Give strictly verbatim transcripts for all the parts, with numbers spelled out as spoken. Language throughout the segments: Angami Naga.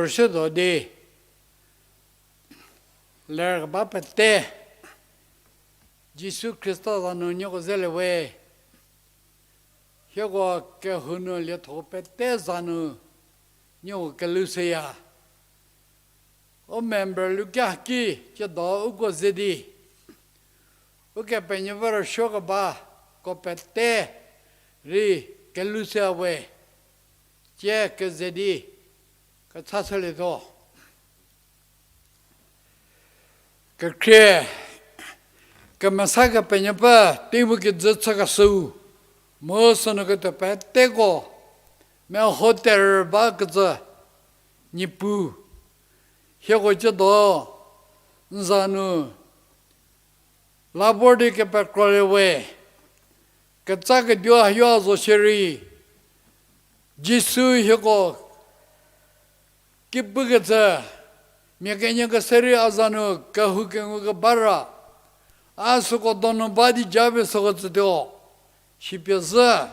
rüshütuo di lerkeba pete Jisu Khrista za nu nieko zelie we. Hieko kehou nu lietho pete za nu nieko kelhou seya. U member lukia ki, tsiedo uko ze di, Ukepenuopfü rüsuokebako pete rei kelhou seya we. Tsie keze di kecha chülietuo. Kekhrie, kemesa Kepenuopfü, teimu kijü chükeshüu, mu sünu ketuo peteko meho terü bakecü Niepuu, hieko tsiedo n za nu la vor di kepekrolie we. Ketsa keduo hayo zo shierei, Jisu hieko ki pukecü, mia kenyü kese rei a za nu kehou kengu keba ra, a süko donu ba di japie süko tsütuo. Sipie zhü,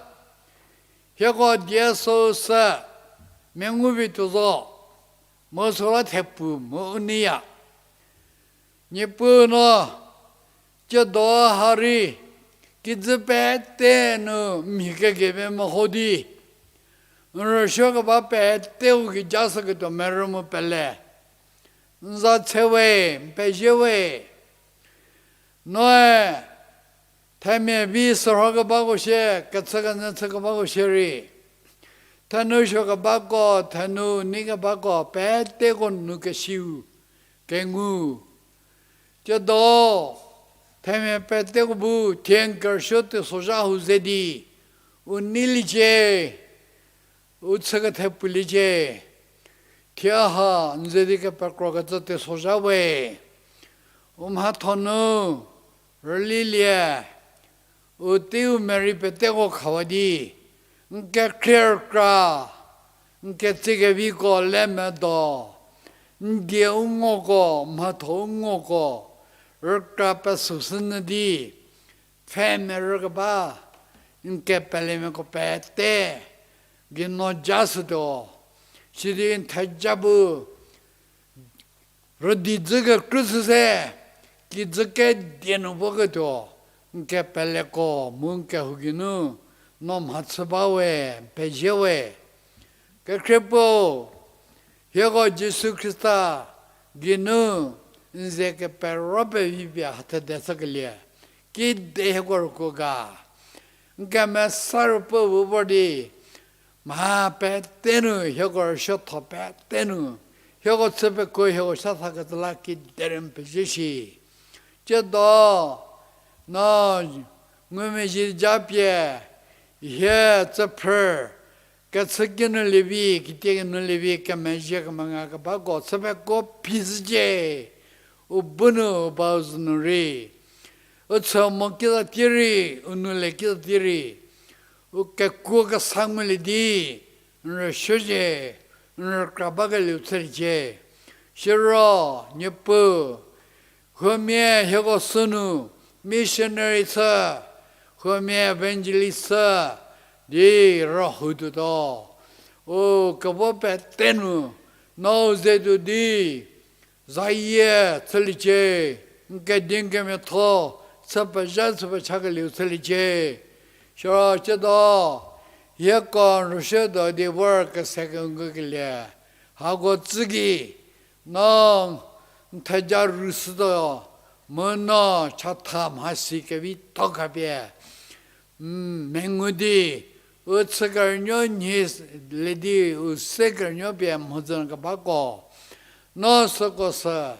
hieko die süu sü mengu vituo zo, mu süla thepu mu u neiya. Niepuu no, tsiedo ha rei, kijü pete nu mhi kekemia meho di, n rüsuokeba peteu ki jasüketuo merü mu pele. N za tse we, n pezie we. Noe, themia vi sürhokebako shie, kechükenyü chükebako shierei, thenu suokebako, thenu neikebako peteko nu kesiu kengu. Tsiedo, themia peteko bu thie n kerüsuo teisozha hau ze di, u neiliecie, u chü kethepuliecie. Thie ha n ze di kepekrokecü teisozha we. U mhatho nu rülilie, u teiu merei peteko khawa di, n kekhrie rükra, n ketsekeviko le medo, n die u ngoko, mhatho u ngoko, rükra pesüshü nyü di, pfhe merükeba, n kepelemiako pete, gei no ja shütuo, sidi n theja bu rüdi dzü kekrü shü se, kijü kedie nu voketuo, n kepeleko mu n kehou geinu, no mhachü ba we, n pezie we. Kekhrie puo, hieko Jisu Khrista geinu n ze kepero pevi pie hathe de chükelie, kide hieko rükuo ga. N kemesa Ruopfü bu vor di, mha pete nu, hieko rüsuotho pete nu, hieko chü pekuo hieko sha thakecü la kide rei n pezie shi. Tsiedo, no, ngumezhie japie, hie tsüphrü, kechü kinu lievi, kitie kinu lievi, kemezhie kemenga kebako chü pekuo phi zhücie, u bu nu, u bau zhü nu rei. U chü mo kiza tie rei, u nu le kiza tie rei, u kekuo kesa ngulie di, n rüsuocie, n rükra bakelieu chüliecie. Siro, Niepuu, huomia hieko sünu, missionary chü, huomia evangelist chü, di rühou tuotuo. U kevo pete nu, no u ze tuo di, zayie chüliecie, n kedi n kemiatho, chü pezha chü pechakelieu chüliecie. Siro tsiedo, hieko n rüsuotuo di vor kese kengukelie, hako tsü gei, no n theja rüshütuo, mu no chatha mhasi kevitho khapie, mengu di, u chü kerünuo nyi le di u se kerünuo pie mhodzü kebako, no süko sü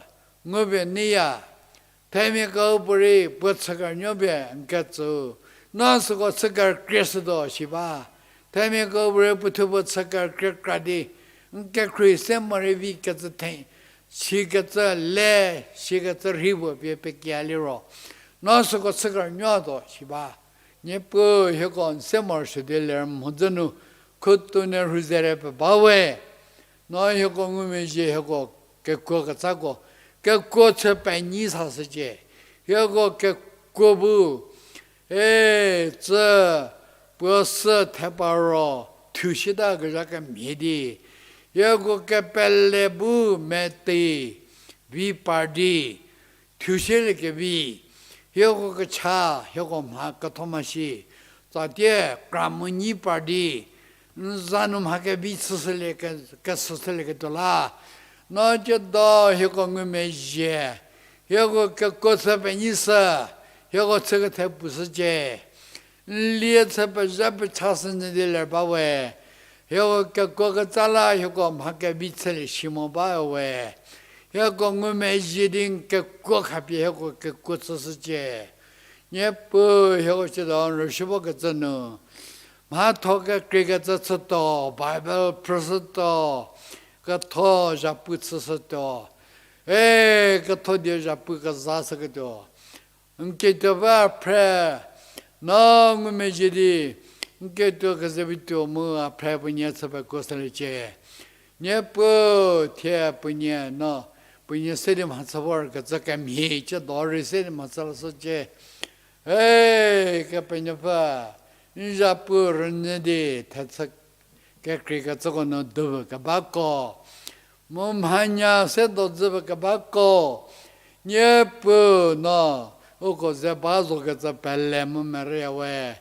ngupie neiya, themia kehoupuorei puo chü kerünuo pie n ketsü, no süko chü kerükrie shütuo shi ba. Themia kehoupuorei puo thuo puo chü kerükrie kra di, n kekhrie se morei vi kecü the, sikecü le, sikecü rhi puo pie pekia liro, no süko chü kerünuotuo shi ba. Niepuu hieko n se morosuo di ler mhodzü nu, khutuo nu rhu zere pie ba we. No hieko ngumezhie hieko kekuo ketsako, kekuo chü penyi sashücie. Hieko kekuo bu, e, tsü, puo sü thepa ro, thushüta kezha kemhie di, Hieko kepele bu meti vi par di, thushüliekevi, hieko kecha, hieko mha ketho mhasi, tsatie kra mu nyi par di, n za nu mha kevi chüshülie ke-, kesüshülieketuo la, no tsiedo hieko ngumezhie, hieko kekuo chü penyishü, hieko chükethe pushücie. N lie chü pezha pechashü nyü di ler ba we. Hieko kekuo ketsa la hieko mha kevi chülie shi mo ba we. Hieko ngumezhie di n kekuo khapie hieko kekuo chüshücie. Niepuu hieko tsiedo n rüshü vo kecü nu, mhatho kekreikecü chütuo, Bible phrüshütuo, ketho zhapu chüshütuo. E, ketho die zhapu kezashüketuo. N ketuo ba a phre, no ngumezhie di, n ketuo kezevituo mu a phre puonie chü pekuoshüliecie. Niepuu thie puonie no, puonie se di mhachü vorkecü kemhie tsiedo rei se di mhachü lashücie. E, Kepenuopfü, n zhapu rünyü di thechü kekreikecüko nu dupie kebako, mu mhanya se do dzüpie kebako, Niepuu no uko ze ba zokecü pele mu merüya we.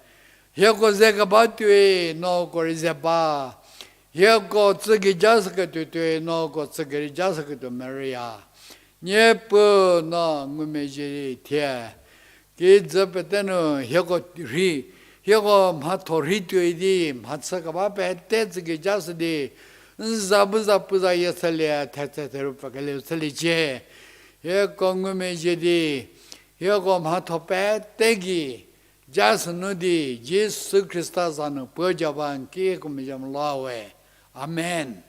Hieko ze keba tuoi no uko rei ze ba. Hieko tsü geijashüketuo tuoi no uko tsü geijashüketuo merüya. Niepuu no ngumezhie di thie kijü pete nu hieko rhi, hieko mhatho rhi tuoi di mhachü keba pete tsü geijashü di, n za bu za pu zayie chülie, thetse theru pfükelieu chüliecie. Hieko ngumezhie di, hieko mhatho pete gei jashü nu di, Jisu Khrista za nu puo ja ba n ki hieko mezhie molo we. Amen.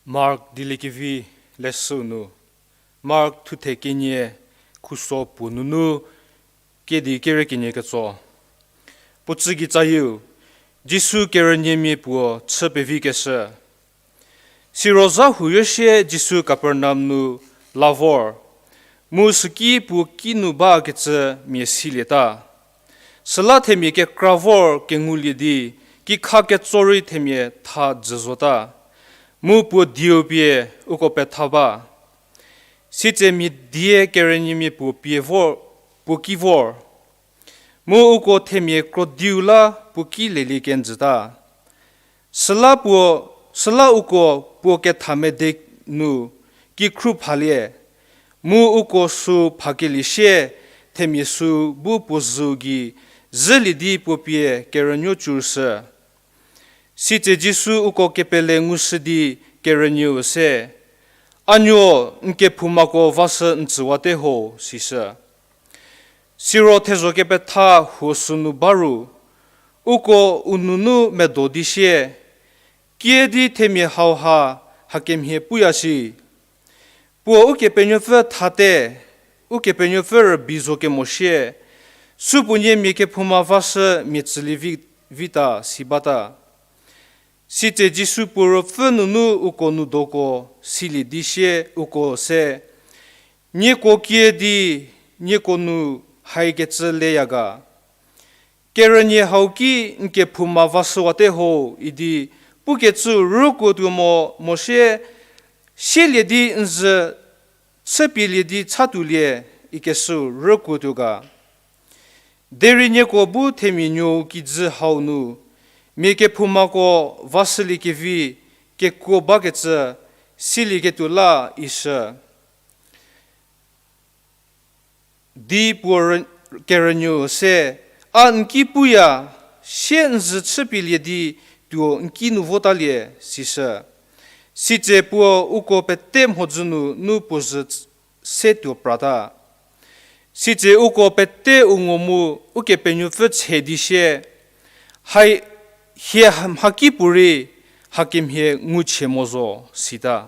Mark dieliekevi leshü nu, Mark thuthe kenie khuso puo nunu kedi kere kenie ketso. Puo tsü gei tsayieu, Jisu kerüniemia puo chü pevikeshü. Siro zha huoyo sie Jisu Kapernaum nu la vor, mu süki puo kinu bakecü mia silieta. Süla themia kekra vor kengulie di, kikha ketso rei themia tha jü zota. Mu puo dieu pie uko petha ba. Sitse mia die kerüniemia puo pie vor, puo ki vor. Mu uko themia krodiu la puo ki lelie kenjüta. Süla puo, süla uko puo kethamede nu kikhru phalie, mu uko sü phakelie sie themia sü bu puo zhü gei zhülie di puo pie kerünuo cüshü. Sitse Jisu uko kepele ngushü di kerünieu se, A nuo, n kephoumako vashü n tsüwate ho, sishü. Siro thezho kepetha huo sünu ba ru, uko u nunu medo di sie, Kiüdi themia hauha hakemhie puya shi. Puo Ukepenuopfü thate, Ukepenuopfü rübei zo kemo sie, supuonie mia kephouma vashü mia tsülie vi, vita si bata. Sitse Jisu puo ruopfü nunu uko noudoko silie di sie uko se, Nieko kiüdi nieko nu haikecü leya ga? Kerünie hau ki n kephouma vashüwate ho idi pukecü rükuotuo mo, mo sie, sielie di n zhü chüpielie di chatuolie ikeshü rükuotuo ga? Derei nieko bu themia nuou kijü hau nu, mia kephoumako vashüliekevi kekuo bakecü silieketuo la ishü. Di puo rü-, kerünuo se, a n ki puya, sie n zhü chüpielie di tuo n ki nu votalie, sishü. Sitse puo uko pete mhodzü nunu puo zhü se tuo prata. Sitse uko pete u ngo mu Ukepenuopfü tshe di sie, hai, hie mhaki puorei hakemhie nguchie mo zo, sita.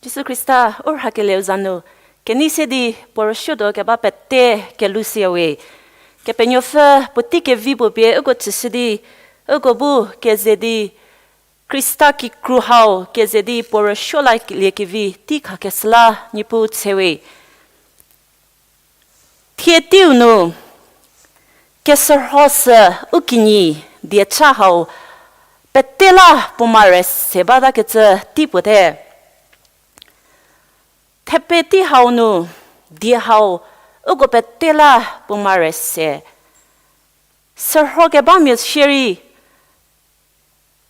Jisu Khrista u rhakelieu za nu, kenei se di puo rüsuotuo keba pete kelhou siya we. Kepenuopfü puotei kevi puo pie uko tsüshü di, uko bu keze di, Khrista kikru hau keze di puo rüsuo laliekevi tei khakeshü la Niepuu tshe we. Thie teiu nu, keshürho sü u kinyi diecha hau pete la puo mare se batakecü tei puo te. Thepe tei hau nu, die hau, uko pete la puo mare se. Shürhokebamia shierei,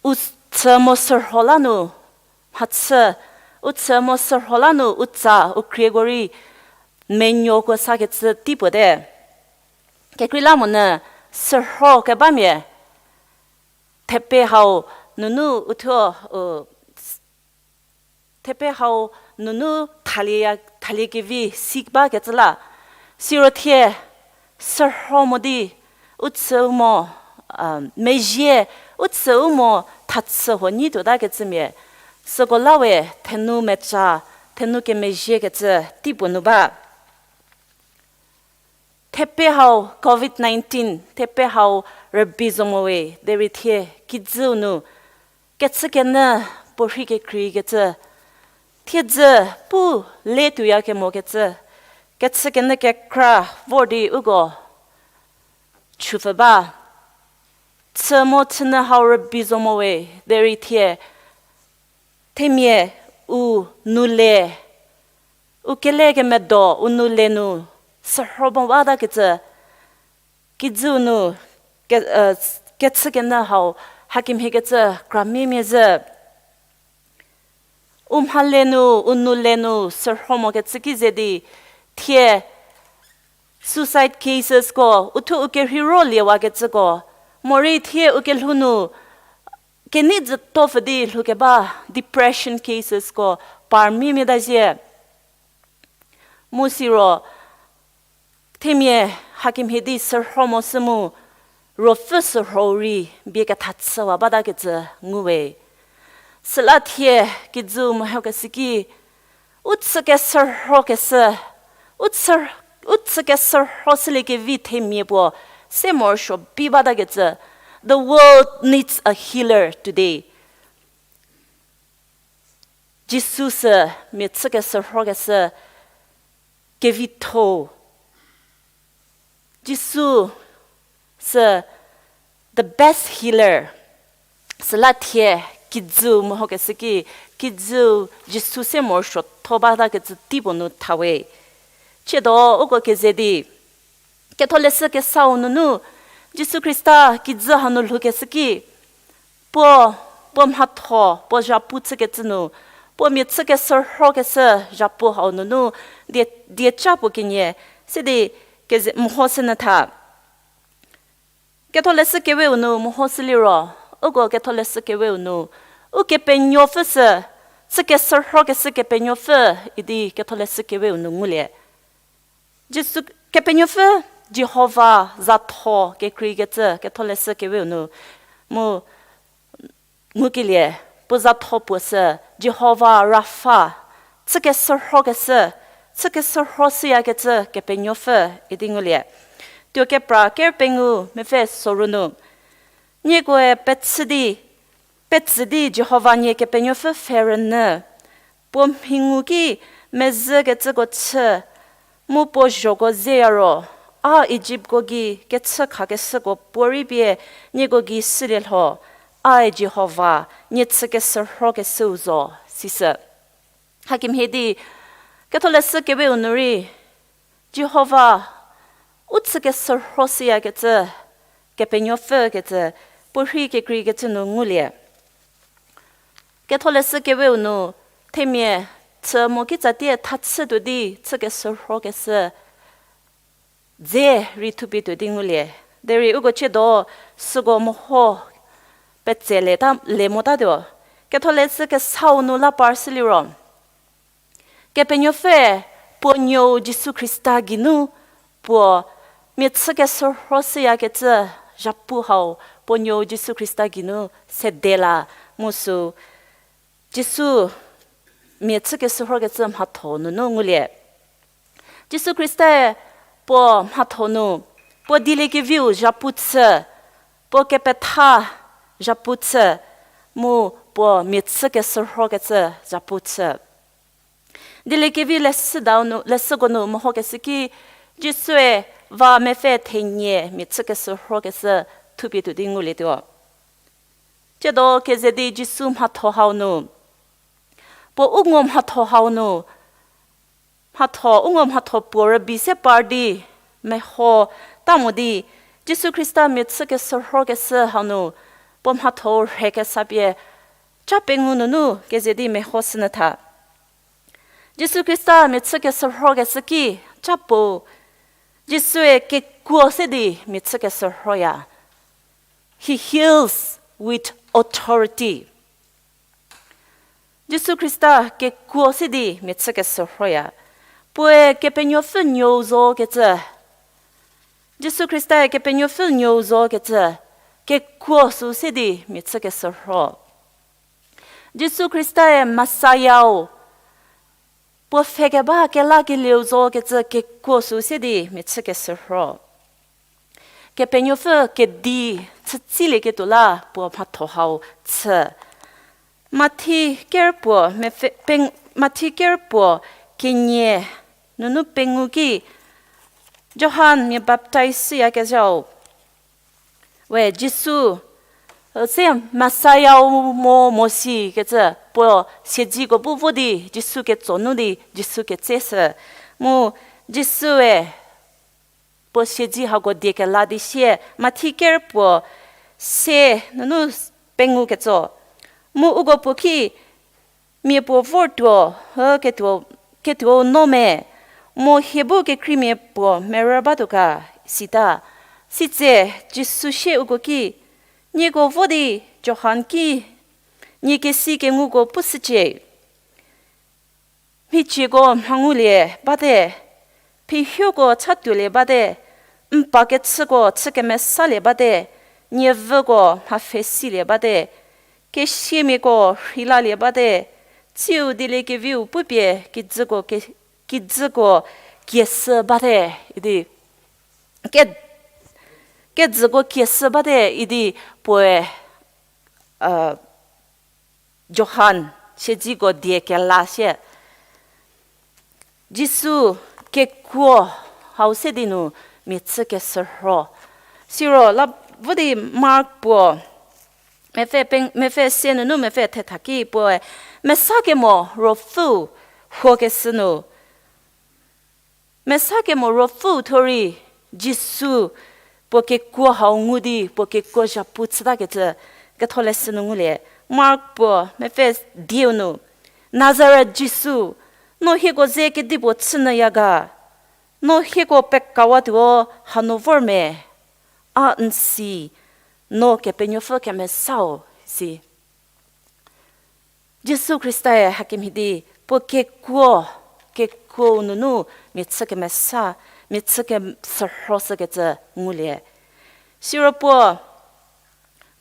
u chü mo shürho la nu, mhachü, u chü mo shürho la nu u tsa u krieko rei menuoko sakecü tei puo te. Kekreilamonyü shürhokebamia, thepe hau nunu uthuo, u, thepe hau nunu thalieya, thaliekevi si bakecü la. Siro thie shürho mo di u chü u mo, a, mezhie, u chü u mo thachü huo nyi tuotakecümia, süko la we thenu meca, thenu kemezhiekecü tei puo nu ba. Thepe hau covid nineteen, thepe hau rübei zo mo we, derei thie kijüu nu kechükenyü puo rhei kekreikecü, thiedzü pu le tuoya kemokecü, kechükenyü kekra vor di uko chüpfü ba. Chü mo chünyü hau rübei zo mo we, derei thie themia u nu le, u kelekemedo u nu le nu shürho mo batakecü, kijüu nu ke-, e, kechükenyü hau hakemhiekecü kramia mia zhü. U mhale nu, u nu le nu shürho mokecü ki ze di, thie suicide casesko, uthuo u kerhei ro liewakecüko, morei thie u kelhou nu kenei dzütopfü di lhoukeba depression casesko parmia mia ta zhie. Mu siro, themia hakemhie di shürho mo shü mu, ruopfü shürho rei bie kethachüwa batakecü ngu we. Süla thie kijüu mehoukeshü ki, u chü keshürhokeshü, u chü, u chü keshürho shüliekevi themia puo se morosuo bi batakecü. The world needs a healer today. Jisu sü mia chü keshürhokeshü kevitho. Jisu sü the best healer. Süla thie kijüu mehokeshü ki, kijüu Jisu se morosuotho batakecü tei puo nu tha we. Chiedo uko keze di, Ketholeshü Kesau nunu, Jisu Khrista kijü hanu lhoukeshü ki, puo, puo mhatho, puo zhapu chükecü nu, puo mia chü keshürhokeshü zhapu hau nunu, die, dieca puo kenie, sidi keze mehoshünyü tha. Ketholeshü Keweu nu mehoshü liro, uko Ketholeshü Keweu nu, Ukepenuopfü sü, chü keshürhokeshü Kepenuopfü idi Ketholeshü Keweu nu ngulie. Jisu, Kepenuopfü Jihova zatho kekreikecü Ketholeshü Keweu nu, mu ngukelie, puo zatho puo sü Jihova Rapha, chü keshürhokeshü, chükeshürho shüyakecü Kepenuopfü idi ngulie. Tuo kepra ker pengou mepfü soru nu, niekoe petsü di, petsü di Jihova nie Kepenuopfü pfhe rünyü, puo mhingu ki mezhükecüko chü, mu puo zhoko zeya ro, a Ijiptko gei kechü khakeshüko puorei pie nieko gei shülie lho, a Jihova, nie chükeshürhokeshüu zo, sisü. Hakemhie di, Ketholeshü Keweu nu rei, Jihova, u chükeshürho shüyakecü, Kepenuopfü kecü, puo rhei kekreikecü nu ngulie. Ketholeshü Keweu nu, themia, chü mo kitsatie thachü tuo di chükeshürhokeshü dze rei thupie tuo di ngulie. Derei uko chiedo süko meho petse le ta, le motatuo. Ketholeshü Kesau nu la par shüliro, Kepenuopfü puo nuou Jisu Khrista geinu puo mia chükeshürho shüyakecü zhapu hau puo nuou Jisu Khrista geinu sede la mu sü Jisu mia chükeshürhokecü mhatho nunu ngulie. Jisu Khristae puo mhatho nu, puo dieliekeviu zhapu chü, puo kepetha zhapu chü, mu puo mia chükeshürhokecü zhapu chü. Dieliekevi leshüdau nu, leshüko nu mehokeshü ki, Jisue va mepfü thenie mia chükeshürhokeshü thupie tuo di ngulietuo. Chiedo keze di Jisu mhatho hau nu, puo u ngo mhatho hau nu, mhatho, u ngo mhatho puo rübei se par di, meho ta mo di, Jisu Khrista mia chükeshürhokeshü hau nu, puo mhatho rhekesa pie, cha pengou nunu keze di meho shünyü tha. Jisu Khrista mia chükeshürhokeshü ki, cha puo, Jisue kekuo se di mia chükeshürhoya. He heals with authority. Jisu Khrista kekuo se di mia chükeshürhoya. Puoe Kepenuopfü nuou zokecü. Jisu Khristae Kepenuopfü nuou zokecü. Kekuo sü se di mia chükeshürho. Jisu Khristae Messiah-u, puo pfhe keba kelakelieu zokecü kekuo sü se di mia chükeshürho. Kepenuopfü kedi chütsilieketuo la puo mhatho hau chü. Mathi ker puo, mepfü-, peng-, Mathi ker puo kenie nunu pengou ki, Johan mia baptize shüyakezhau we Jisu, se Messiah-u mo mo sikecü puo siedziko bu vo di Jisu ketso nu di Jisu ketseshü. Mu Jisue puo siedzi hako die kela di sie, Mathi ker puo se nunu pengou ketso. Mu uko puo ki, mia puo vortuo, hü ketuo, ketuou no me, mo hie bu kekreimia puo merü batuo ga, sita. Sitse Jisu sie uko ki, nieko vo di Johan ki nie kesi kenguko pushücie. Mhicieko mhangulie bate, phihioko chatuolie bate, n pa kechüko chü kemesalie bate, nievüko mha pfhesilie bate, kesiamiako rheilalie bate, tsiu dieliekeviu pupie kijüko ke-, kijüko kieshü bate, idi. Ke-, kijüko kieshü bate, idi puoe, Johan siedziko die kela sie. Jisu kekuo hau se di nu mia chükeshürho. Siro la vo di Mark puo, mepfü peng-, mepfü se nunu mepfü thetha ki puoe, mesa kemo ruopfüu huokeshü nu. Mesa kemo ruopfüu thuo rei Jisu puo kekuo hau ngu di puo kekuo zhapu chütakecü ketholeshü nu ngulie. Mark puo mepfü dieu nu, Nazaret Jisu, no hieko ze kedipuo chünyüya ga? No hieko pekawatuo hanu vor me? A n si, no Kepenuopfü kemesau, si. Jisu Khristae hakemhie di puo kekuo, kekuou nunu mia chü kemesa, mia chü keshürhoshükecü ngulie. Siro puo,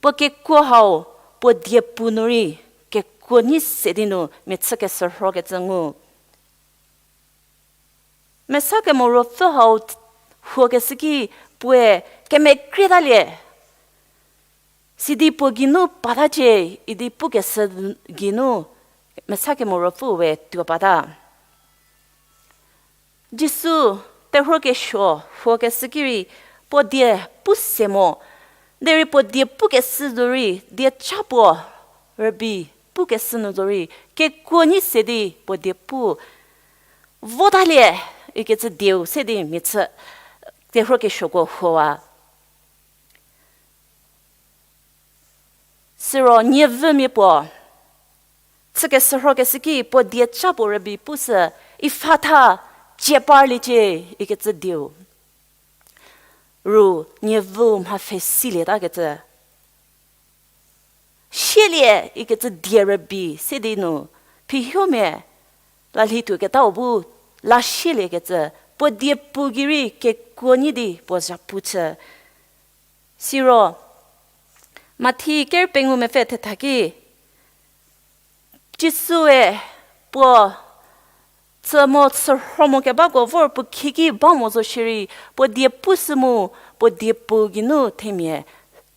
puo kekuo hau, puo diepu nu rei kekuo nyi se di nu mia chü keshürhokecü ngu. Mesa kemo ruopfü hau t-, huokeshü ki puoe kemekrietalie. Sidi puo geinu patacie idi pukeshü geinu mesa kemo ruopfüe tuo pata. Jisu terhuo kesuo huokeshü ki rei puo die pu se mo. Derei puo die pukeshü zorei, dieca puo rübei pukeshü nu zorei, kekuo nyi se di puo die pu. Votalie, ikecü dieu se di mia chü terhuo kesuoko huowa. Siro nievümia puo chükeshürhokeshü ki puo dieca puo rübei pushü, Efata, cie parliecie, ikecü dieu. Ru nievüu mha pfhe silieta kecü. Sielie ikecü die rübei se di nu, phihiomia lalhi tuoketau bu la sieliekecü, puo diepu gei rei kekuo nyi di puo zhapu chü. Siro, Mathi ker pengou mepfü thetha ki, Jisue puo chü mo chürho mo kebako vor puo khieki ba mo zo shierei, puo diepu sü mu, puo diepu geinu themia,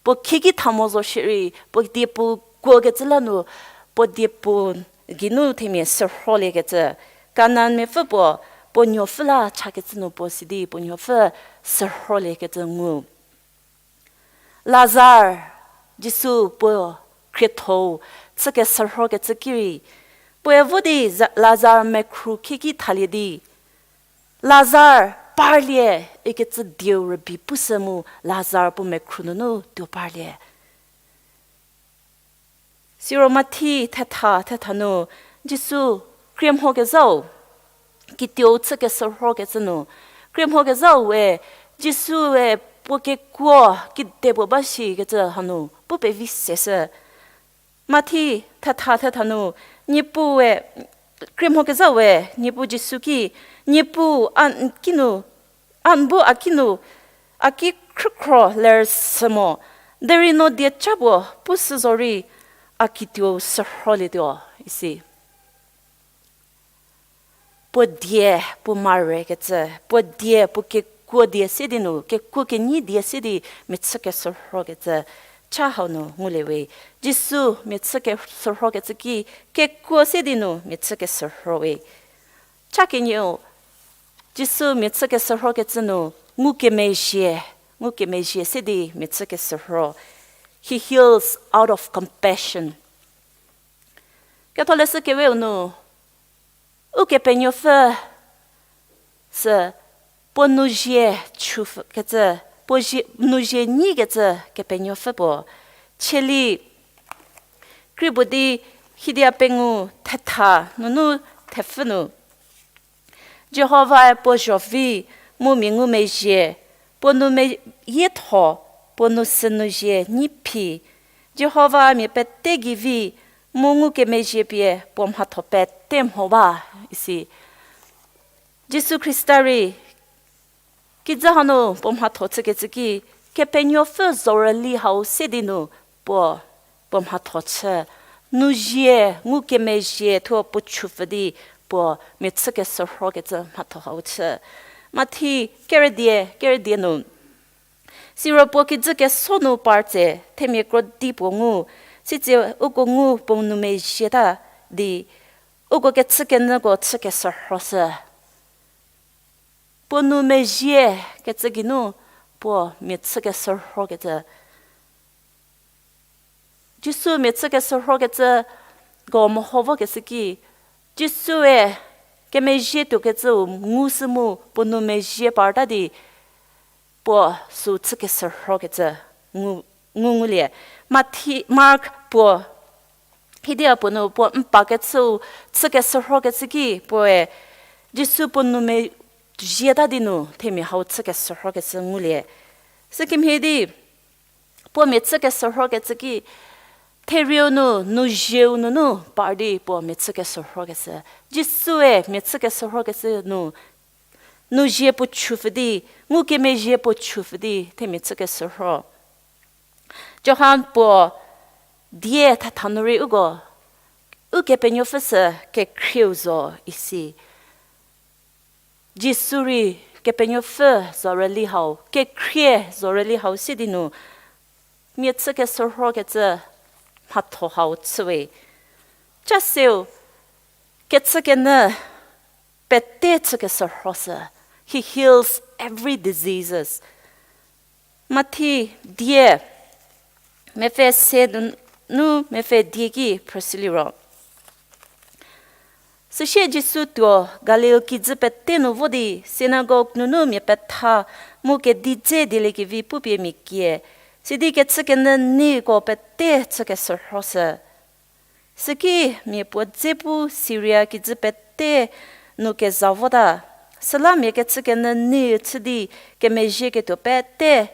puo khieki tha mo zo shierei, puo diepu kuokecü la nu, puo diepu geinu themia sürholiekecü. Kanaan miapfü puo, puo nuopfü la chakecü nu puo sidi, puo nuopfü sürholiekecü ngu. Lazar, Jisu puo khriethou chükeshürhokecü ki rei, puoe vo di za-, Lazar mekhru khieki thalie di, Lazar, parlie, ikecü dieu rübei pushü mu Lazar puo mekhru nunu tuo parlie. Siro Mathi thetha, thetha nu, Jisu kriemhokezhau, kituou chükeshürhokecü nu, kriemhokezhaue, Jisue puo kekuo kedipuo ba shikecü hanu pu pevi seshü. Mathi thetha, thetha nu, Niepuue, kriemhokezhaue, Niepuu Jisu ki, Niepuu, a n kinu, a n bu a kinu, a ki khrükhro ler sü mo, derei no dieca puo pushü zorei, a kituou sürholietuo, isi. Puo die, puo marekecü, puo die, puo kekuo die se di nu, kekuo kenyi die se di, mia chükeshürhokecü, cha hau nu ngulie we. Jisu mia chükeshürhokecü ki, kekuo se di nu mia chükeshürho we. Cha kenieu, Jisu mia chükeshürhokecü nu, ngukemezhie, ngukemezhie se di mia chükeshürho. He heals out of compassion. Ketholeshü keweu nu, Ukepenuopfü sü puo nou zie chükecü, puo zie, nou zie nyikecü Kepenuopfü puo. Cheli, kri puo di Hidia pengou thetha nunu thepfü nu, Jihovae puo zho vi mu mia ngumezhie, puo nou me-, yietho, puo nou sü nou zie nyi phi. Jihova mia pete gei vi, mu ngukemezhie pie puo mhatho pete mho ba, isi. Jisu Khrista rei, kijü hanu puo mhatho chükecü ki, Kepenuopfü zorüli hau se di nu puo, puo mhatho chü. Nou zie, ngukemezhie thuo puo chüpfü di puo mia chükeshürhokecü mhatho hau chü. Mathi kerüdie, kerüdie nu. Siro puo kijü keso nu par tse, themia krodi puo ngu, sitse uko ngu puo nou mezhieta di, uko kechükenyüko chükeshürhoshü. Puo nou mezhie kecü geinu puo mia chükeshürhokecü. Jisu mia chükeshürhokecüko meho vokeshü ki, Jisue kemezhie tuokecüu ngushü mu puo nou mezhie parta di puo süu chükeshürhokecü ngu, ngu ngulie. Mathi-, Mark puo, Hidia puo nu puo n pakecüu chükeshürhokecü ki puoe Jisu puo nou mezhieta di nu themia hau chükeshürhokecü ngulie. Sükemhie di, puo mia chükeshürhokecü ki, therieu nu, nou zieu nunu par di puo mia chükeshürhokecü. Jisue mia chükeshürhokecü nu, nou zie puo chüpfü di, ngukemezhie puo chüpfü di themia chükeshürho. Johan puo die thetha nu rei uko, Ukepenuopfü sü kekhrieu zo isi. Jisu rei Kepenuopfü zorüli hau, kekhrie zorüli hau si di nu, mia chü keshürhokecü mhatho hau chüwe. Cha seu, kechükenyü pete chü keshürhoshü. He heals every diseases. Mathi die, mepfü se nu, nu mepfü die ki phrüshü liro. Süsie Jisu tuo Galil kijü pete nu vo di, synagogue nunu mia petha mu kedi dze dieliekevi pupie mia kie, sidi kechükenyü neiko pete chü keshürhoshü. Süki mia puo dze pu Siria kijü pete nu keza vota, süla mia kechükenyü nei chü di kemezhieketuo pete,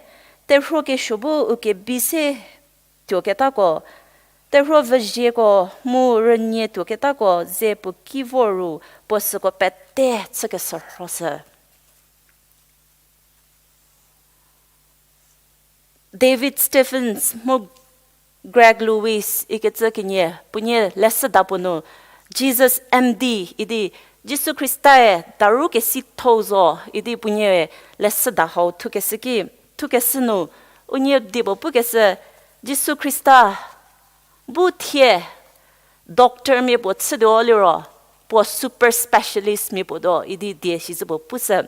terhuo kesuo bu u kebi se tuoketako, terhuo vüzieko mu rünie tuoketako ze puo ki vor ru puo süko pete chü keshürhoshü. David Stephens mu Greg Lewis ikecü kenie puonie leshüda puo nu, Jesus M D idi, Jisu Khristae daru kesithou zo idi puonie leshüda hau thukeshü ki, thukeshü nu, unie die puo pukeshü, Jisu Khrista bu thie doctor mia puo chütuo liro, puo super specialist mia puo tuo idi die sizo puo pushü.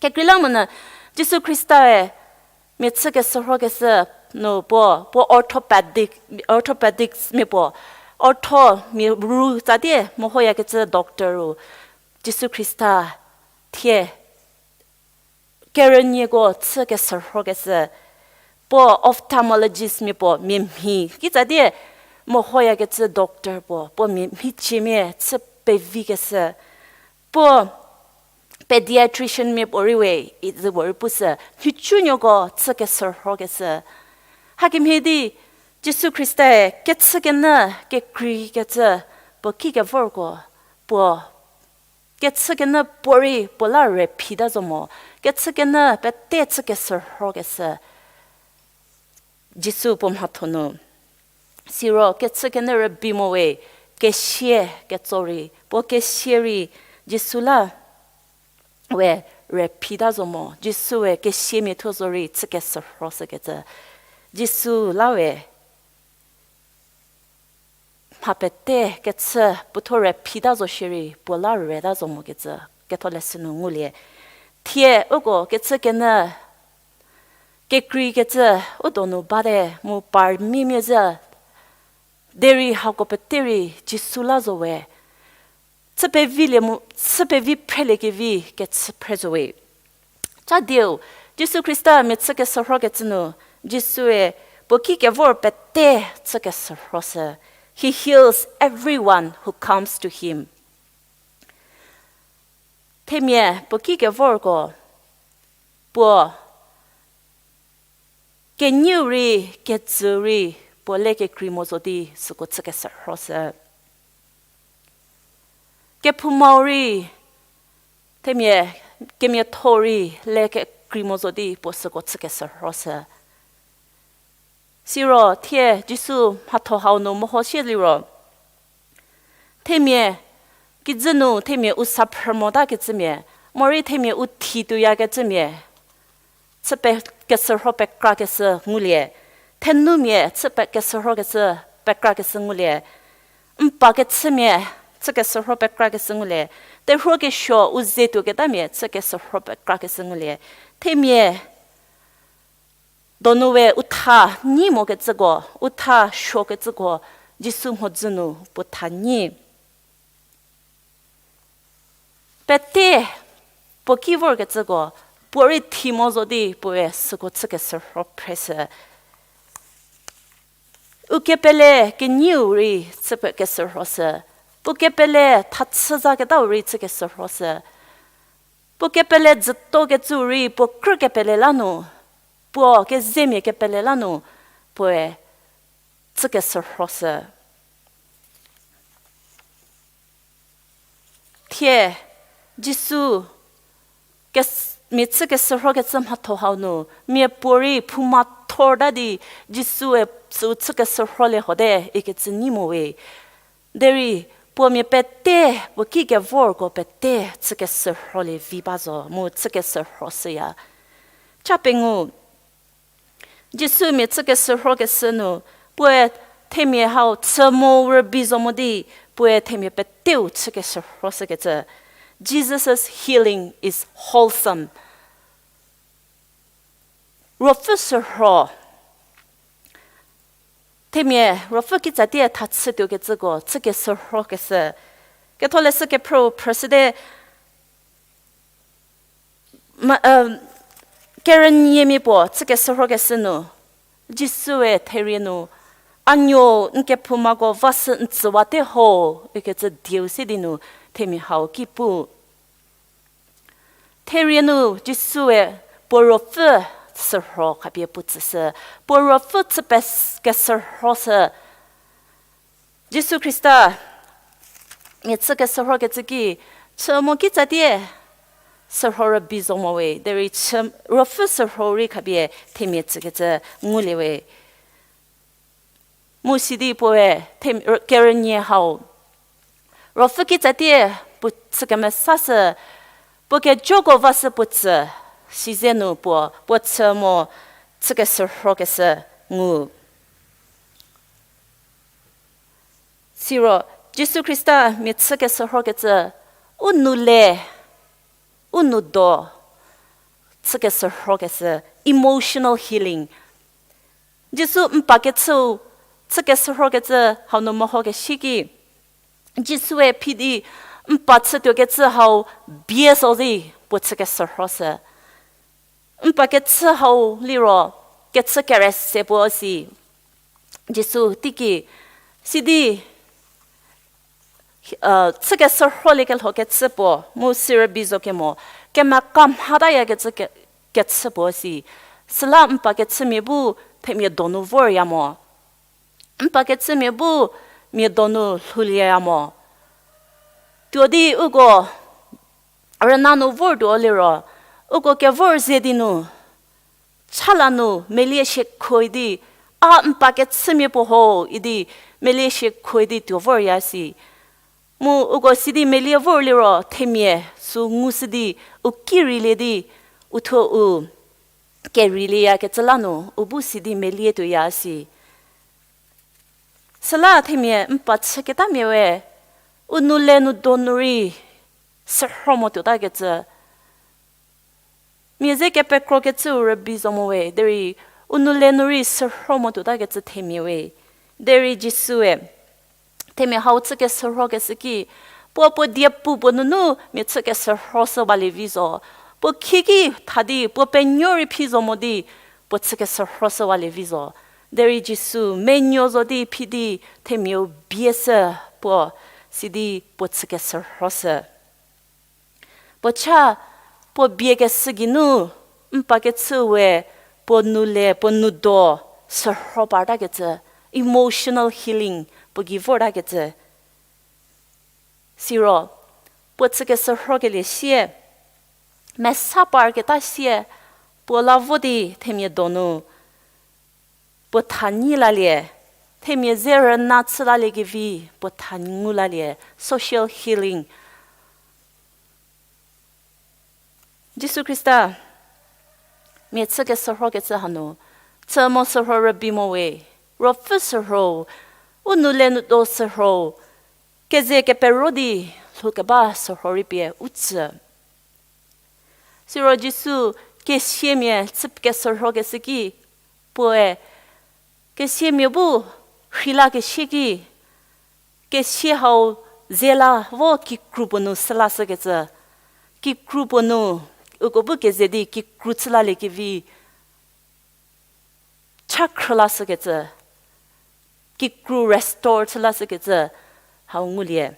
Kekreilamonyü Jisu Khristae mia chü keshürhokeshü nu puo, puo orthopedic, orthopedics mia puo, ortho mia ru tsatie mehoyakecü doctor ru Jisu Khrista thie kerünieko chü keshürhokeshü, puo ophthalmologist mia puo mia mhi kitsatie mehoyakecü doctor puo, puo mia mhiciemia chü pevikeshü, puo pediatrician mia puo rei we, izü puo rei pushü, nhicunuoko chü keshürhokeshü. Hakemhie di Jisu Khristae kechükenyü kekreikecü puo ki kevorko, puo kechükenyü puorei puo la re phita zo mo, kechükenyü pete chü keshürhokeshü Jisu puo mhatho nu. Siro kechükenyü rübei mo we, kesia ketso rei, puo kesia rei Jisu la we re phita zo mo, Jisu we kesiamia thuo zo rei chü keshürhoshükecü. Jisu la we mha pete kechü puothuo re phita zo shierei puo la reta zo mokecü ketholeshü nu ngulie. Thie uko kechükenyü kekreikecü u donu bate mu par mimia zhü, derei hako pete rei Jisu la zo we chü pevilie mu, chü pevi phreliekevi kechü phre zo we. Cha dieu, Jisu Khrista mia chü keshürhokecü nu, Jisue puo ki kevor pete chü keshürhoshü. He heals everyone who comes to him. Themia puo ki kevorko, puo kenieu rei, kejüu rei, puo le kekrei mo zo di süko chü keshürhoshü. Kephoumau rei, themia kemiatho rei le kekrei mo zo di puo süko chü keshürhoshü. Siro thie Jisu mhatho hau nu mehoshie liro, themia kijü nu themia u sa phrü motakecümia, morei themia u thi tuoyakecümia, chü pe, keshürho pekrakeshü ngulie. Thenumia chü pe, keshürhokeshü pekrakeshü ngulie. N pa kechümia chü keshürho pekrakeshü ngulie. Terhuo kesuo u ze tuoketamia chü keshürho pekrakeshü ngulie. Themia donu we u tha nyi mokecüko, u tha suokecüko, Jisu mhodzü nu puo tha nyi. Pete puo ki vorkecüko, puo rei thi mo zo di puoe süko chü keshürho phreshü. U kepele kenieu rei chü pe, keshürhoshü. Puo kepele thachü zaketau rei chü keshürhoshü. Puo kepele dzütokecü rei puo krü kepele la nu, puo kezemia kepele la nu, puoe chü keshürhoshü. Thie, Jisu kes-, mia chü keshürhokecü mhatho hau nu, mia puorei phouma thorta di Jisue süu chü keshürholie hote ikecü nyi mo we. Derei Puo mia pete, puo ki kevorko pete chü keshürholie vi ba zo, mu chü keshürho shüya. Cha pengou, Jisu mia chü keshürhokeshü nu, puoe themia hau chü mo rübei zo mo di, puoe themia peteu chü keshürho shükecü. Jesus' healing is wholesome. Ruopfü shürho. Themia ruopfü kitsatie tha chütuokecüko chü keshürhokeshü. Ketholeshü kephrüu phrüshüte, ma-, kerüniemia puo chü keshürhokeshü nu, Jisue therie nu, a nuo n kephoumako vasü n tsüwate ho, ikecü dieu se di nu, themia hau ki pu. Therie nu Jisue puo ruopfü shürho khapie puo tsüshü, puo ruopfü chü pe-, keshürhoshü. Jisu Khrista mia chü keshürhokecü ki, chü mo kitsatie shürho rübei zo mo we, derei chü ruopfü shürho rei khapie themia tsükecü ngulie we. Mu sidi puoe them-, kerünie hau ruopfü kitsatie puo chü kemesashü, puo kejoko vasü puo tsü, size nu puo, puo chü mo chü keshürhokeshü ngu. Siro, Jisu Khrista mia chü keshürhokecü, u nou le, u nou do, chü keshürhokeshü, emotional healing. Jisu n pa kechüu chü keshürhokecü hau nu mehokeshü ki, Jisue phi di n pa chütuokecü hau bie so di puo chü keshürhoshü. N pa kechü hau liro, kechü kere se puo si. Jisu teiki, sidi chü keshürholiekelho kechü puo, mu sirübei zo kemo, kemeka mhatayakecü ke-, kechü puo si. Süla n pa kechümia bu themia donu vorya mo. N pa kechümia bu mia donu lhoulieya mo. Tuo di uko rüna nu vortuo liro, uko kevor ze di nu, chala nu melie shiekhoi di, a n pa kechümia puo ho idi melie shiekhoi di tuo vorya si. Mu uko sidi melie vor liro themia sü ngushü di, u ki reilie di, uthuo u kerieilieyakecü la nu u bu sidi melie tuoya si. Süla themia n pa chüketamia we, u nou le nu donu rei shürho mo tuotakecü. Mia ze kepekrokecüu rübei zo mo we, derei u nou le nu rei shürho mo tuotakecü themia we. Derei Jisue themia hau chü keshürhokeshü ki, puo puo diepu puo nunu mia chü keshürhoshüwalie vi zo. Puo khieki tha di puo penuo rei phi zo mo di puo chü keshürhoshüwalie vi zo. Derei Jisu menuo zo di phi di themiau bie shü puo, sidi puo chü keshürhoshü. Puo cha, puo bie keshü geinu, n pa kechü we, puo nou le, puo nou do, shürho partakecü, emotional healing, puo gei vortakecü. Siro, puo chü keshürhokelie sie, mesa parketa sie, puo la vo di themia donu, puo tha nyi lalie, themia ze rüna chü laliekevi, puo tha ngu lalie, social healing. Jisu Khrista, mia chü keshürhokecü hanu, chü mo shürho rübei mo we, ruopfü shürho, u nou le nu do shürho, keze kepero di lhoukeba shürho rei pie u tsü. Siro Jisu kesiamia chü keshürhokeshü ki, puoe, kesiamia bu rheilakeshü ki, kesia hau ze la vo kikru puo nu sülashükecü, kikru puo nu, uko bu keze di kikru chü laliekevi, cha khrülashükecü, kikru restore chü lashükecü, hau ngulie.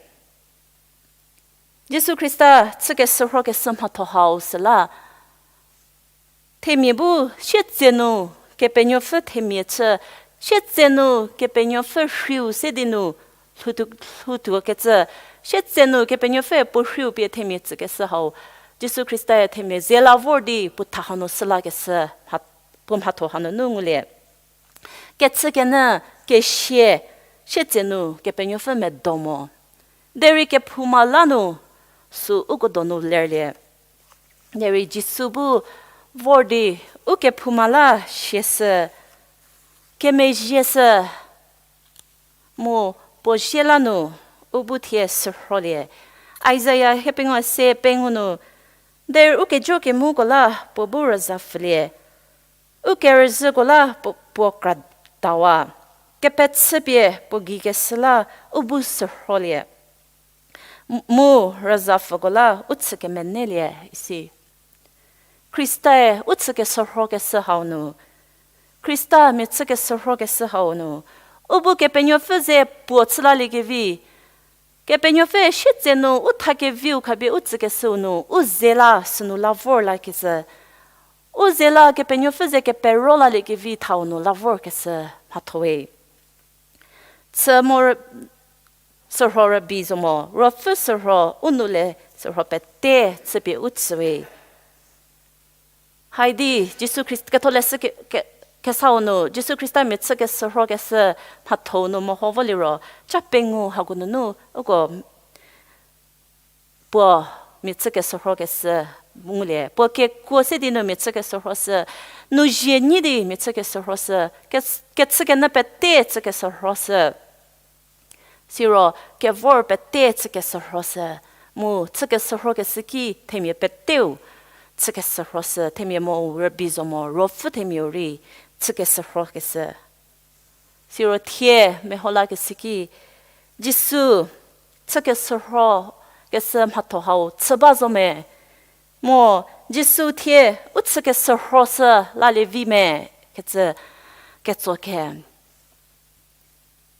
Jisu Khrista chü keshürhokeshü mhatho hau süla, themia bu sietsenu Kepenuopfü themia chü, sietsenu Kepenuopfü rhiu se di nu lhoutuo, lhoutuokecü, sietsenu Kepenuopfü puo rhiu pie themia tsükeshü hau, Jisu Khristae themia ze la vor di puo tha hanu sülakeshü, puo mhatho hanunu ngulie. Kechükenyü, kesia, sietsenu Kepenuopfü medo mo. Derei kephouma la nu, sü uko donu lerlie. Derei Jisu bu vor di, u kephouma la siashü, kemezhieshü, mu puo zie la nu, u bu thie sürholie. Isaia hiepengou se pengou nu, derei u kejo kemoko la puo bu rüzha pfhülie. U kerüzhüko la puo, puo kratawa. Kepechüpie puo gei keshü la u bu sürholie. M-, mu rüzha pfhüko la u chü kemenelie isi. Khristae u chü kesürhokeshü hau nu. Khrista mia chü kesürhokeshü hau nu. U bu Kepenuopfü ze puo chü laliekevi. Kepenuopfü sietse nu u tha keviu khapie u tsükeshüu nu, u ze la sünu la vor lakeshü. U ze la Kepenuopfü ze kepero laliekevi thau nu la vorkeshü mhathowe. Chü mo rü-, sürho rübei zo mo, ruopfü sürho, u nou le sürho pete chüpie u chüwe. Haidi, Jisu Khrist-, ketholeshü ke-, ke-, kesau nu, Jisu Khrista mia chü kesürhokeshü mhathou nu meho vo liro, cha pengou hako nunu, uko puo mia chü kesürhokeshü ngulie, puo kekuo se di nu mia chü kesürhoshü, nu zhie nyi di mia chü kesürhoshü, ke-, kechükenyü pete chü kesürhoshü. Siro kevor pete chü kesürhoshü, mu chü kesürhokeshü ki themia peteu chü kesürhoshü, themia mo rübei zo mo, ruopfü themiau rei chü kesürhokeshü. Siro thie meho lakeshü ki, Jisu chü kesürhokeshü mhatho hau chü ba zo me, mu Jisu thie u chü kesürhoshü lalievi me, kecü ketso ke.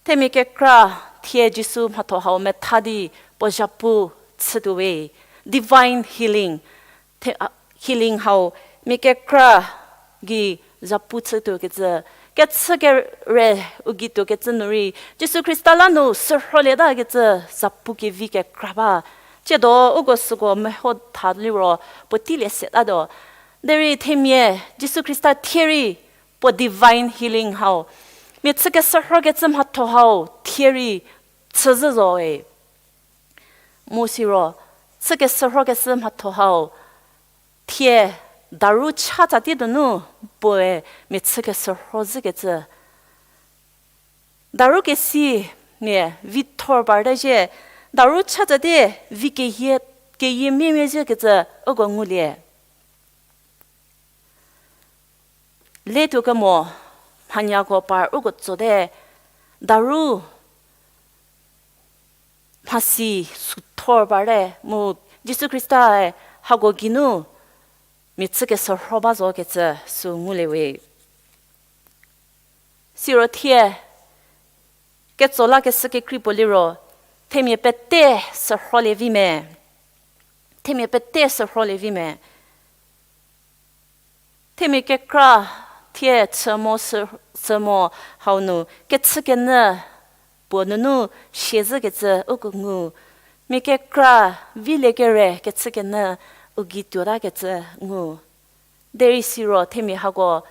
Themia kekra thie Jisu mhatho hau metha di puo zhapu chütuowe, divine healing, the-, a, healing hau mia kekra gei zhapu chütuo kecü, kechü kere u gei tuo kecü nu rei, Jisu Khrista la nu sürholieta kecü zhapu kevi kekra ba. Tsiedo uko süko meho tha liro puotei lie setatuo. Derei themia Jisu Khrista thie rei puo divine healing hau, mia chü kesürhokecü mhatho hau thie rei chüzhü zoe. Mu siro, chü kesürhokeshü mhatho hau thie daru chatsatie donu puoe mia chü kesürho zhükecü. Daru kesi mia vi thor parte zhie, daru chatsatie vi keyie, keyie miemie zhükecü uko ngulie. Letuo kemo mhanyako par uko tsote, daru mhasi sü thor parte mu Jisu Khristae hako geinu mia chü kesürho ba zo kecü sü ngulie we. Siro thie ketso lakeshü kekrei puo liro, themia pete sürholie vi me. Themia pete sürholie vi me. Themia kekra thie chü mo sü-, chü mo hau nu kechükenyü puo nunu siazhükecü uko ngu. Mia kekra vilie kere kechükenyü u gei tuotakecü ngu. Derei siro themia hako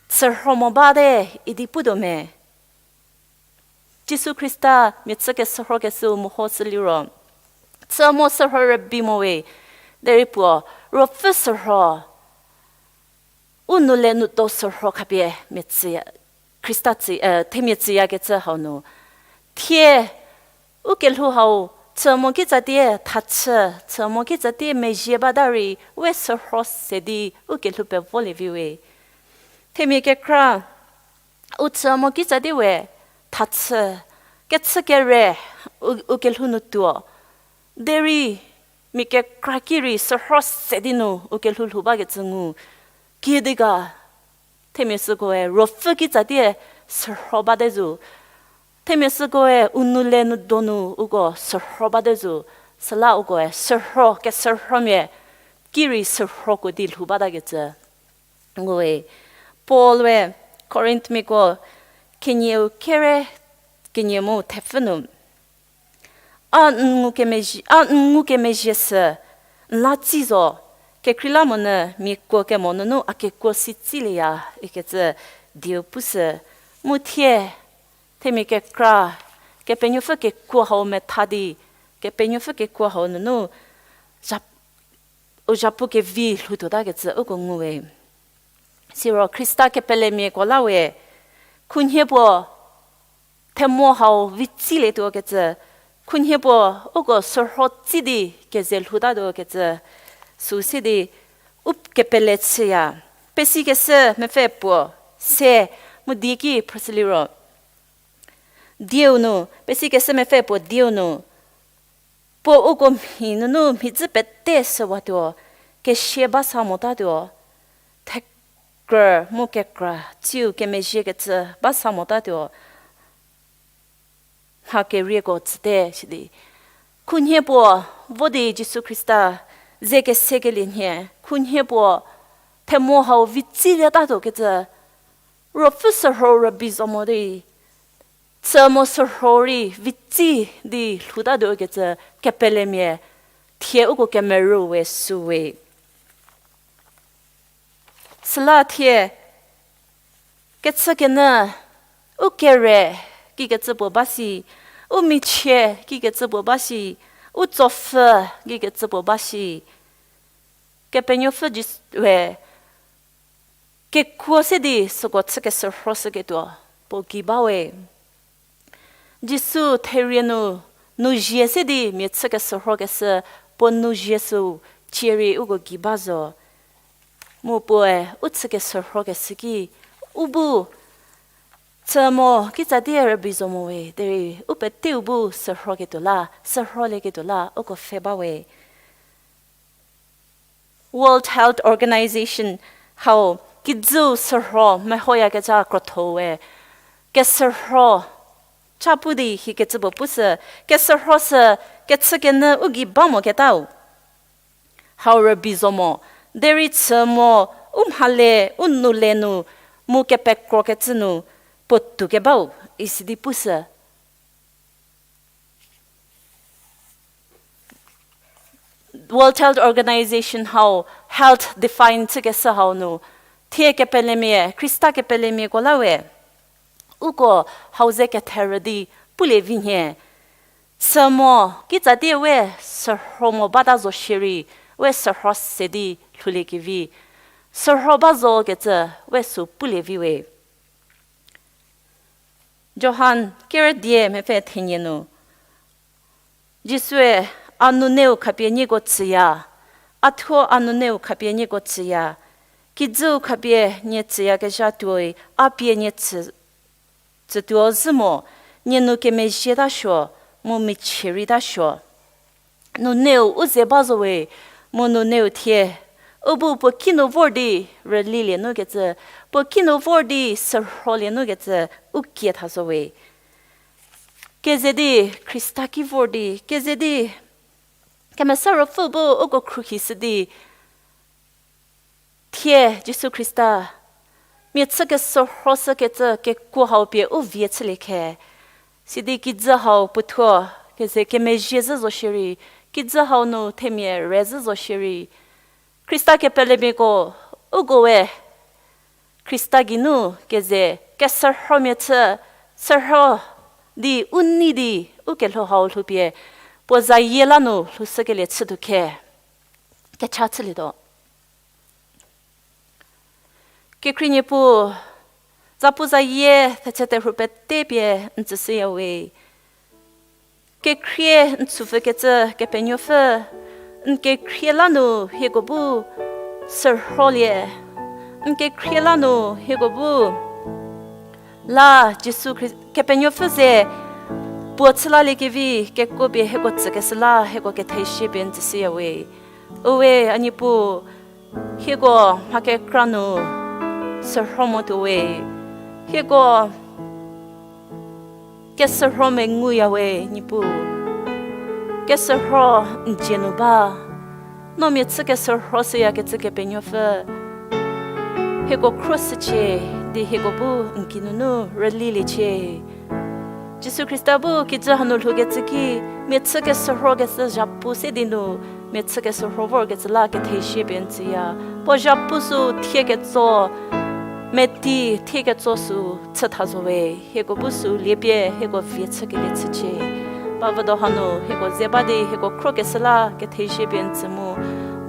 sürho mo bate idi putuo me. Jisu Khrista mia chü kesürhokeshüu mehoshü liro, chü mo sürho rübei mo we, derei puo ruopfü sürho, u nou le nou do sürho khapie mia tsüya, Khrista tsü, eh, themia tsüyakecü hau nu. Thie u kelhou hau chü mo kitsatie thachü, chü mo kitsatie mezhie bata rei we sürho se di u kelhou pevolie vi we. Themia kekra u chü mo kitsatie we thachü, kechü kere u, u kelhou nu tuo. Derei mia kekra ki rei sürho se di nu u kelhou lhou bakecü ngu. Kiüdi ga, themia sükoe ruopfü kitsatie sürho bate zo. Themia sükoe u nou le nou do nu uko sürho bate zo. Süla ukoe sürho, kesürhomia ki rei sürhoko di lhou batakecü nguwe. Paul we Korinthmiako kenieu kere kenie mu thepfü nu, a n ngukemezhie, a n ngukemezhie sü n la tsi zo, kekreilamonyü mia kuo kemo nunu a kekuo si tsilieya ikecü dieu pushü. Mu thie themia kekra Kepenuopfü kekuo hau metha di, Kepenuopfü kekuo hau nunu, zha-, u zhapu kevi lhoutuotakecü uko nguwe. Siro Khrista kepelemiako la we, khunhie puo themo hau vitsilietuokecü, khunhie puo uko sürho tsi di keze lhoutatuokecü, sü se di u kepele chüya. Pesikeshü mepfü puo se mu die ki phrüshüliro, dieu nu, Pesikeshü mepfü puo dieu nu, puo uko mhi nunu mhidzü pete süwatuo, kesia ba sa motatuo, thekrü mu kekra, tsiu kemezhiekecü ba sa motatuo, mha kerieko tsüte sidi. Khunhie puo vo di Jisu Khrista ze kesekelie nhie, khunhie puo themo hau vitsilietatuokecü, ruopfü sürho rübei zo mo di, chü mo sürho rei vitsi di lhoutatuokecü kepelemia thie uko kemerü we süwe. Süla thie kechükenyü u kere kikecü puo ba shi, u michie kikecü puo ba shi, u tsopfü kikecü puo ba shi. Kepenuopfü Jis-, we, kekuo se di süko chü kesürhoshüketuo puo gei ba we. Jisu therie nu, nu zie se di mia chü kesürhokeshü puo nu zie süu cierei uko gei ba zo. Mu puoe u chü kesürhokeshü ki, u bu chü mo kitsatie rübei zo mo we, derei u peteu bu sürhoketuo la, sürholieketuo la uko pfhe ba we. World Health Organization hau kijüu sürho mehoyakezha krotho we, kesürho cha pu di hikecü puo pushü, kesürho sü kechükenyü u gei ba moketau hau rübei zo mo, derei chü mo u mhale u noule nu mu kepekrokecü nu puotou kebau, isi di pushü. World Health Organization hau health define chükeshü hau nu, thie kepelemia, Khrista kepelemiako la we, uko hau ze ketherü di pulie vi nhie. Chü mo kitsatie we sürho mo bata zo shierei, we sürho se di lhouliekevi, sürho ba zokecü we sü pulie vi we. Johan kerüdie mepfü thenie nu, Jisue, a nuneu khapie nieko tsüya, a thuo a nuneu khapie nieko tsüya, kijüu khapie nie tsüyakezha tuoi a pie nie tsü, tsütuo zhü mo, nie nu kemezhie tasuo, mu michie rei tasuo. Nuneu u ze ba zo we, mu nuneu thie, u bu puo kinu vor di rülilie nukecü, puo kinu vor di sürholie nukecü, u kie tha zo we. Keze di Khrista ki vor di, keze di Kemesa Ruopfü bu uko khruohishü di, thie Jisu Khrista, mia chü kesürhoshükecü kekuo hau pie u vie chülie khe. Sidi kijü hau puothuo, keze kemezhie zhü zo shierei, kijü hau nu themia re zhü zo shierei, Khrista kepelemiako, uko we, Khrista geinu keze kesürhomia chü, sürho di u nei di u kelhou hau lhoupie, puo zayie la nu lhoushükelie chütuo khe, kecha chülietuo. Kekhrie Niepuu, zapu zayie thetse terhu pete pie n tsüshüya we. Kekhrie n tsüpfükecü Kepenuopfü, n kekhrie la nu hieko bu sürholie, n kekhrie la nu hieko bu la Jisu Khri-, Kepenuopfü ze puo chülaliekevi kekuo pie hieko tsükeshü la hieko kethezie pie n tsüshüya we. Uwe a Niepuu, hieko mha kekra nu sürho motuo we. Hieko kesürho menguya we Niepuu. Kesürho n dzie nu ba. No mia chü kesürho shüyakecü Kepenuopfü, hieko khruoshücie, di hieko bu n kinunu rüliliecie. Jisu Khrista bu kijü hanu lhoukecü ki, mia chü kesürhokeshü zhapu se di nu, mia chü kesürho vorkecü la kethezie pie n tsüya. Puo zhapu sü thie ketso, meti thie ketso sü chütha zo we, hieko bu sü liepie hieko vie chükelie chücie. Ba vüdo hanu hieko ze ba di hieko khro keshü la kethezie pie n tsü mu,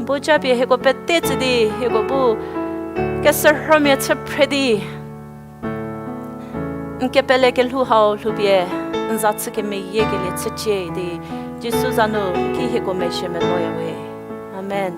n bu ja pie hieko pete tsü di hieko bu keshürhomia chü phre di n kepele kelhou hau lhoupie n za chü kemeyiekelie chücie di Jisu za nu ki hieko mezhie meloya we. Amen.